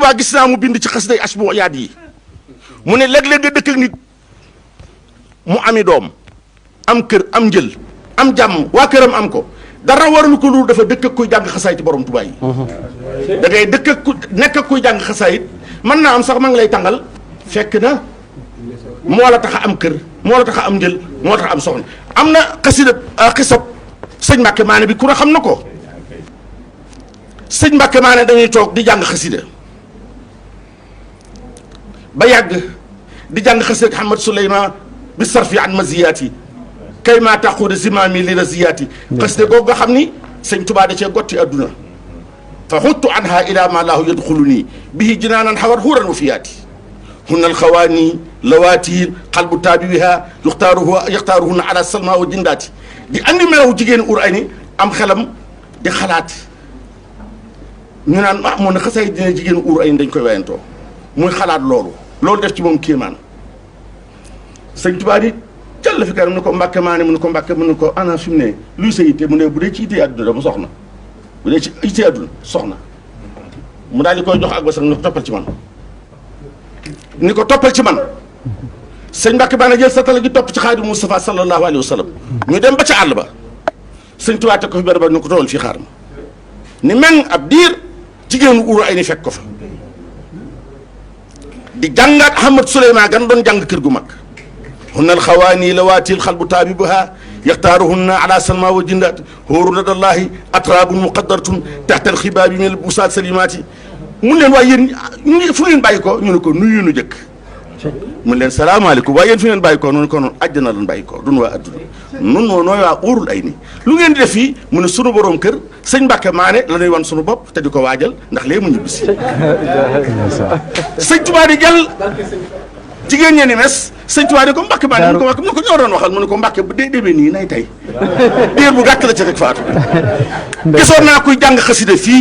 Tuubaa gis naa mu bind ci xas day asbu yaat yi mu ne léeg-léeg nga dëkk ak nit mu ami doom am kër am njël am jàmm waa këram am ko dara waralu ko loolu dafa dëkk ak kuy jàng xasaayit ci borom Tuubaa yi da ngay dëkk ak ku nekk ak kuy jàng xasaayit mën naa am sax ma ngi lay tàngal fekk na moo la tax a am kër moo la tax a am njël moo tax a am soxna am na xasida xisab sëñ Mbàkke Maane bi ku ne xam na ko sëñ Mbàkke Maane dañuy toog di jàng xasida ba yàgg di jàng xasida Ahmad Suleyman bi sarfi an maziyaati kay maa taquuda zimaami li raziyaati xasida googu nga xam ni sëñ Tuubaa da cee gotti adduna fa xuttu anha ila ma laahu yadxulu nii bihi jinaanan xawat huuran wa fiyaati hunna alxawaani lawaatiir xalbu taabiwiha yaxtaaruhunna ala salma wa jindaati di andi melaw jigéen ur ay ni am xelam di xalaat ñu naan ah moo ne xasaay dina jigéen ur ay ni dañ koy wayantoo muy xalaat loolu def ci moom kéemaan sëñ Tuubaa di jàll fi kanam mu ne ko Mbàkke Maane mu ne ko Mbàkke mu ne ko ana fi mu ne luy sa yitte mu ne bu dee ci yitte àdduna dama soxna bu dee ci yitte àdduna soxna mu daal di koy jox ak ba sax ni ko toppal ci man ni ko toppal ci man sëñ Mbàkke Maane jël satala gi topp ci Xaadimu Mustafaa sallallahu alayhi wa sallam ñu dem ba ca àll ba sëñ Tuubaa teg ko fi benn ba ñu ko toogal fii xaar ma ni men ab diir jigéenu uru ay ni fekk ko fa di jàngaat Ahmad Suleymaan gan doon jàng kër gu mag hunna alxawaani lawaatil xalbu taabibuha yaxtaaruhunna ala salma wa jindaat hóoru ladallahi atraabun muqaddaratun taxta alxibaabi min albusaat salimaati mun leen waaye yéen fu leen bàyyi ko ñu ne ko nuyu nu jëkk mun leen salaamaaleykum waaye yéen fu leen bàyyi ko nu ne ko noonu àjjana lan bàyyi ko dun waa adduna nun noo nooy waa óorul ay ni lu ngeen di def fii mu ne sunu borom kër sëñ Mbàkke Maane la ñuy wan sunu bopp te di ko waajal ndax léegi mu ñibbisi sëñ Tuubaa di jël jigéen ñe ni mes sëñ Tuubaa di ko Mbàkke Maane mu ne ko ñoo doon waxal mu ne ko Mbàkke bu dee demee nii nay tey diir bu gàtt la ca rek faatu gisoon naa kuy jàng xasida fii